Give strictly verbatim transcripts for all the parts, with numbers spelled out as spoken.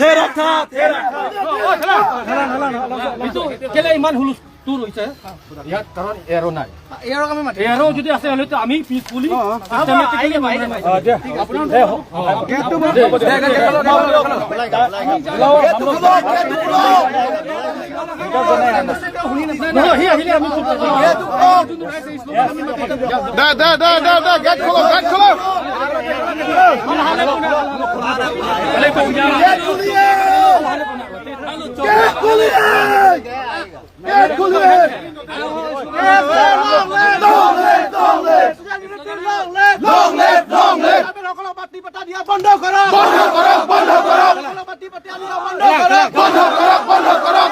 Thera tha, thera tha. এইটো কেলে ইমান হুলস্থুল হৈছে? ইয়াত কাৰণ এয়াৰো নাই। এয়াৰো আমি মাতিম। এয়াৰো যদি আছে, হ'লে তো আমি পিচফুলি, অ, অ। চিষ্টেমেটিকেলি আহিলে, আহিলে। আপোনালোকে গেটটো বন্ধ। দে, দে, দে, দে, দে। নহয়, সি আহিলে আমি ক'ত যাম? দে, দে, দে, দে, দে, গেট খোলো, গেট খোলো। গেট খুলিয়ে! গেট খুলিয়ে! গেট খুলিয়ে! Long live! Long live! Long live! Long live! Long live! সকলক মাটি পট্টা দিয়া বন্ধ কৰক! বন্ধ কৰক! বন্ধ কৰক! সকলক মাটি পট্টা দিয়া বন্ধ কৰক! বন্ধ কৰক! বন্ধ কৰক!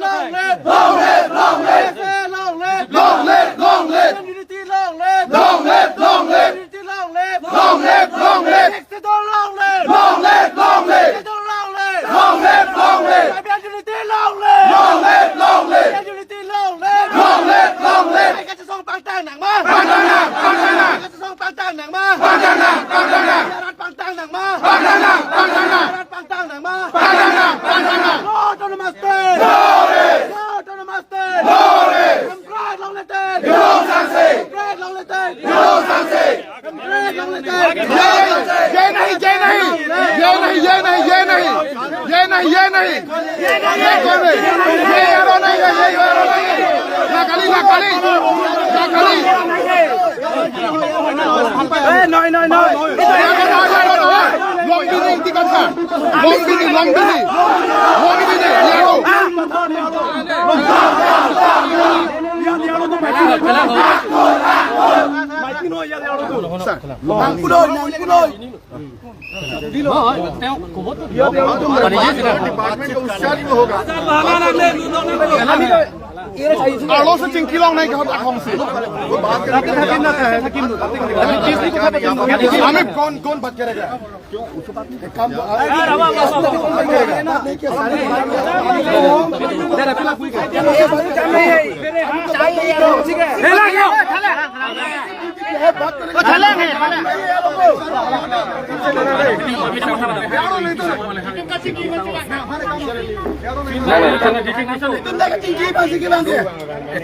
Long live! Long live! Long live! Long live! Long live! Long live! Unity long live! Long live! Long live! Unity long live! Long live! Long live! Sixth Schedule long live! Long live! Long live! Sixth Schedule long live! Long live! Long live! Tribal unity long live! Long live! Long live! Tribal unity long live! Long live! Long live! Kaisong pangtang nangma! Pangtang nang! Pangtang nang! Kaisong pangtang nangma! Pangtang nang! Pangtang nang! Yaran pangtang nangma! Pangtang nang! Pangtang nang! Yaran pangtang nangma! Pangtang nang! Pangtang nang! No autonomous state! No rest! No autonomous state! No rest! Democrat long live! Democrat long live! Democrat long live! ये नहीं, ये नहीं, ये नहीं, ये नहीं, ये नहीं, ये नहीं, ये नहीं, ये कौन है? ये एरो नहीं है, ये एरो नहीं है। नकली, नकली, नकली। ए, नहीं, नहीं, नहीं। Lumbini, tingkatkan. Lumbini, Lumbini, Lumbini, arrow. Nangpudoi, nangpudoi. Department का उच्चारण होगा। आलो से चिंकी लोग नहीं कहता कौन सी। हमें कौन, कौन बात करेगा? एक काम तो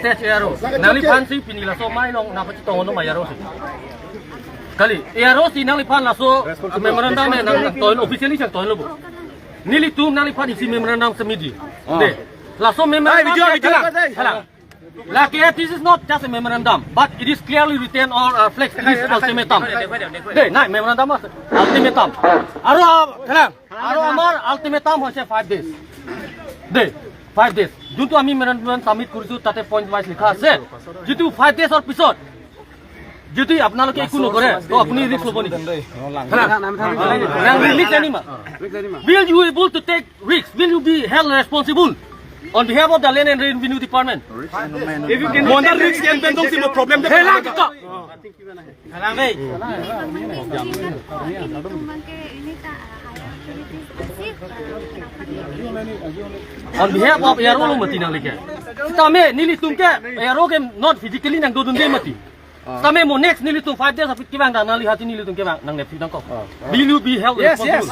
Stage A R O. Nangliphan si pini laso mai long nangpachitong non ma A R O si. Kali, A R O si nangliphan laso memorandum nang, nangtoilo, officially nangtoilo bo. Nelitum nangliphan isi memorandum submit di. De. Laso memorandum video, video. Hala. Lake, this is not just a memorandum, but it is clearly written or, uh, flex, it is ultimatum. De, nai memorandum ultimatum. Aro, hala. Aro আমাৰ ultimatum হৈছে five days. De, five days. যোনটো আমি memorandum submit কৰিছো, তাতে point wise লিখা আছে। যিটো five days ৰ পিছত যদি আপোনালোকে একো নকৰে, তো আপুনি risk ল'ব নেকি? Nang risk anima? Will you able to take risk? Will you be held responsible on behalf of the Land and Revenue Department? If you can, risk and then don't see the problem. On behalf of A R O lo mati nanglike. Sitame nelitum ke A R O ke not physically nangdodunde mati. Sitame mo next nelitum five days aphi kevang dan nangli hati nelitum kevang nangnepthu nangkok. Will you be held responsible? Yes, yes.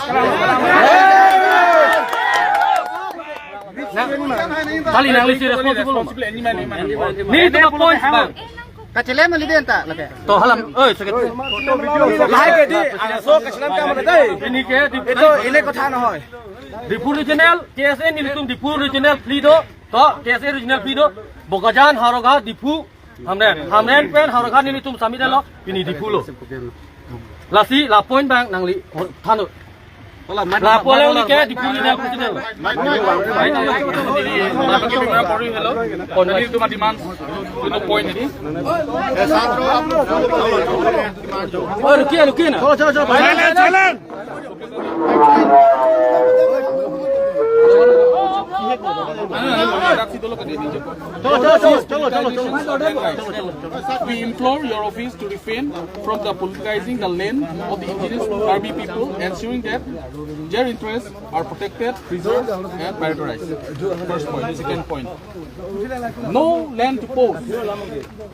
Kali nangli si responsible lo ma? Nelitum points bang. Kachelem ali den ta lake. To halam, oi, sakit. Lahai ke di, ah, so kachelam kam ada dai. Ini ke di, itu, ini kotha nohoi. Diphu regional, K S A nelitum Diphu regional plea do. To, K S A regional plea do. Bokajan, Howraghat, Diphu, Hamren. Hamren pen Howraghat nelitum submit lo, pini Diphu lo. Lasi, la point bang nangli than-o. La point nangli ke Diphu regional president. Kali itu mati man. Itu point ini. Oh, rukiye, rukiye na. Chalo, chalo, chalo. Silence, silence. We implore your office to refrain from the politicizing the land of the indigenous Karbi people, ensuring that their interests are protected, preserved, and prioritized. First point. Second point, no land to post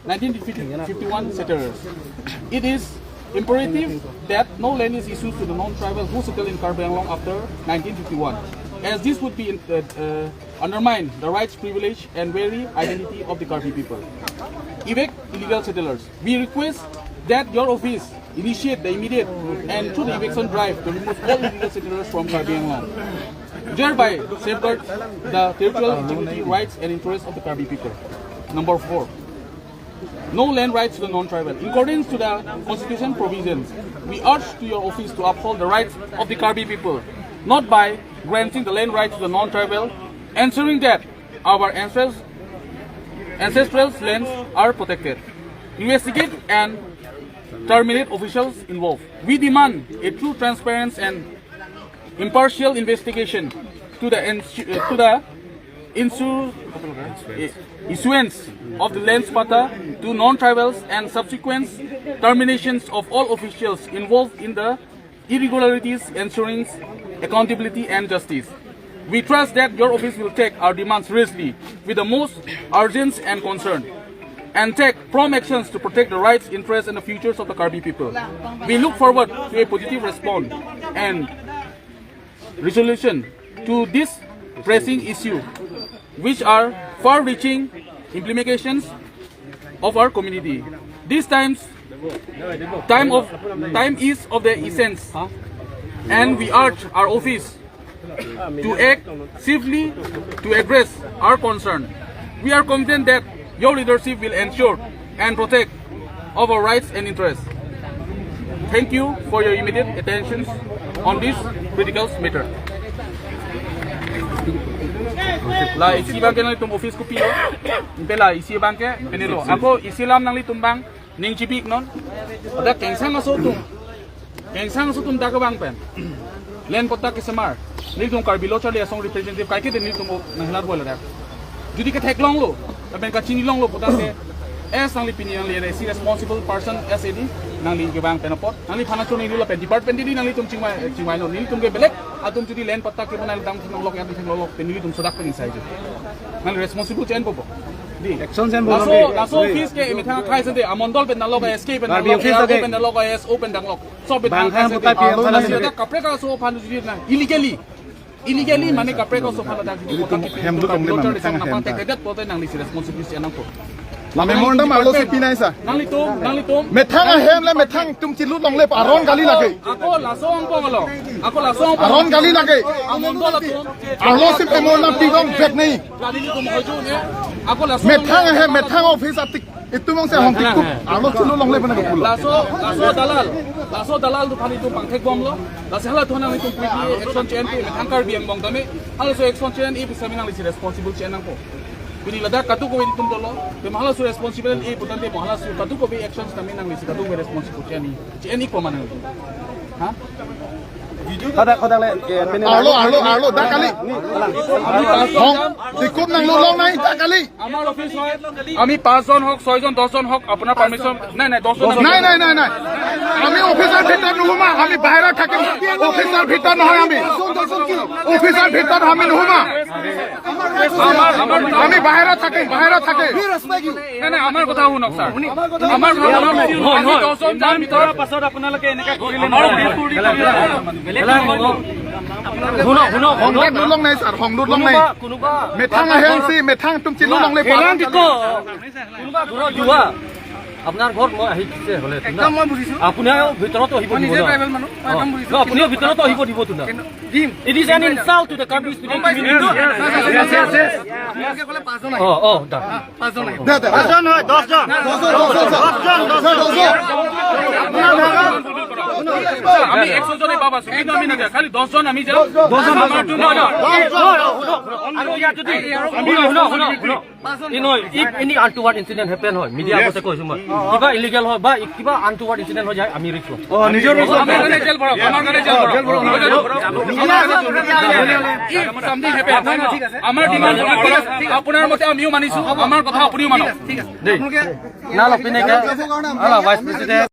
nineteen fifty-one settlers. It is Imperative that no land is issued to the non-tribal who settle in Karbi Anglong after nineteen fifty-one, as this would be, uh, uh, undermine the rights, privilege, and very identity of the Karbi people. Evict illegal settlers. We request that your office initiate the immediate and through the eviction drive to remove all illegal settlers from Karbi Anglong, thereby safeguard the territorial integrity, rights, and interests of the Karbi people. Number four, no land rights to the non-tribal. In accordance to the constitution provisions, we urge to your office to uphold the rights of the Karbi people, not by granting the land rights to the non-tribal, ensuring that our ancestors, ancestral lands are protected. Investigate and terminate officials involved. We demand a true, transparent, and impartial investigation to the insu- uh, to the insu- issuance of the lands patta to non-tribals and subsequent terminations of all officials involved in the irregularities, ensuring accountability and justice. We trust that your office will take our demands seriously with the most urgent and concern and take prompt actions to protect the rights, interests, and the futures of the Karbi people. We look forward to a positive response and resolution to this pressing issue, which are far-reaching implications of our community. These times, time of time is of the essence, and we urge our office to act swiftly to address our concern. We are confident that your leadership will ensure and protect our rights and interests. Thank you for your immediate attention on this critical matter. La isi abangke nanglitum office kopilo, pela isi abangke penelo. Ako isi alam nanglitum abang ning chibiknon. Ada kengsang aso atum, kengsang aso atum dak abang pen land patta kesemar. Nelitum Karbi Lo Charli Asong representative kaike de nelitum nanghelar bola dak. Jodi ketheklonglo, lapen kachinilonglo putangte, as nangli pini nangli isi responsible person, as edi, nangli kevang pen apot nangliphan achonilo lapen department di nanglitum chingvai, chingvainon. Nelitum ke belek atum jodi land patta kebonai dam theklonglok, ya theklonglok, pen nelitum sodak pen insai je. Nangli responsible che-enpo bo. Di. Action che-enpo laso, lagi. Laso office ke methang akhai sende, amondol pen nanglo ba S K pen Karbi nanglo, office A R O lagi. Pen nanglo, S O pen nanglo. So pen bang nanglo, khan buta P M nanglo, sana sende. Kaprek aso aphan jodi na illegally. Illegally mane kaprek aso aphan dak jodi kota ki hem dulong le methang hem ta. Tek tek pote nangli si responsibility enangpo. La memorandum arlo si pinai sa. Nanglitum, nanglitum. Methang ahem le methang atum chilulongle aron kali lake. Ako laso angbong lo. Ako laso angbong. Aron kali lake. Amondol atum. Arlo si memorandum pidong vek nei. Kali ni tum hoju ne. Ako laso. Methang ahem, methang office atik. Itum mong se hong tikuk. Arlo chilulongle pena kepulo. Laso, laso dalal. Laso dalal atum aphan itum pangthekbomlo. Lasi halatum aphan itum quickly action che-enpi, methang Karbi angbong tame. Halaso action che-en-e pu sami nangli si responsible che-en nangpo. Pini ladak kadokave itum dolo. Te mo halaso responsible e putangte mo halaso kadokave action tame nangli si kadokave responsible che-en-e. Che-en-e ko mana. Ha? Kodak, kodak le, eh, pini arlo, arlo, arlo, dak kali. Ni, alang. Hong, tikum nanglulong nai, dak kali. আমাৰ অফিচ হয়, আমি পাঁচজন হওক, ছয়জন, দহজন হওক, আপোনাৰ পাৰ্মিশ্যন নাই, নাই, দহজন নাই, নাই, নাই, নাই। আমি অফিচৰ ভিতৰত নোসোমাম, আমি বাহিৰত থাকিম। অফিচৰ ভিতৰত নহয় আমি। অফিচৰ ভিতৰত আমি নোসোমাম। আমাৰ, আমাৰ, আমি বাহিৰত থাকিম, বাহিৰত থাকিম। নাই, নাই, আমাৰ কথা শুনক, ছাৰ। আমাৰ কথা শুনক। আমি দহজন যাম ভিতৰত। পাছত আপোনালোকে এনেকে কৰিলে আমাৰ নহয়। বেলেগ বেলেগ নহয়। শুনক, শুনক, শুনক। সংবাদ নুলং নাই, ছাৰ, সংবাদ নুলং নাই। কোনোবা, কোনোবা মেথাং আহে, চি, মেথাং তুম চিলো লং লে। কোনোবা ঘৰত যোৱা, আপোনাৰ ঘৰত মই আহিছে হ'লে, একদম মই বুজিছো। আপোনাৰ ভিতৰত আহিব মই দিব নিজে ন? ট্ৰাইবেল মানুহ, মই একদম অ। বুজিছো। ন, আপুনিও ভিতৰত আহিব দিব তো না। কিন্তু দিম। It is an insult to the Karbi speaking community। আপোনালোকে ক'লে পাঁচজন আহিব। অ, অ, দা। পাঁচজন আহিব। দে, দে। পাঁচজন নহয়, দহজন। দহজন, দহজন। দহজন, দহজন। আপোনাৰ ভাগৰ আমি একশো জনে বাবা আছো, কিন্তু আমি নাযাওঁ। খালি দহজন আমি যাওঁ। দহজন, দহজন। নহয়, নহয়। দহজন। আৰু ইয়াত যদি আমি, শুনক, শুনক, শুনক। এই নহয়, if any untoward incident happen হয়, মিডিয়া আগতে কৈছো মই, কিবা ইলিগেল হয় বা কিবা আনটুৱাৰ্ড ইনচিডেণ্ট হৈ যায়, আমি ৰিস্ক ল'ম। অ, নিজৰ ৰিস্ক। আমাৰ কাৰণে জেল ভৰাওক, আমাৰ কাৰণে জেল ভৰাওক। জেল ভৰাওক। এই চামথিং হেপেন। আমাৰ ডিমাণ্ড আপোনাৰ মতে আমিও মানিছো, আমাৰ কথা আপুনিও মানক। দেই। আপোনালোকে না, লপিনে কে? আলা, ভাইচ প্ৰেচিডেণ্ট।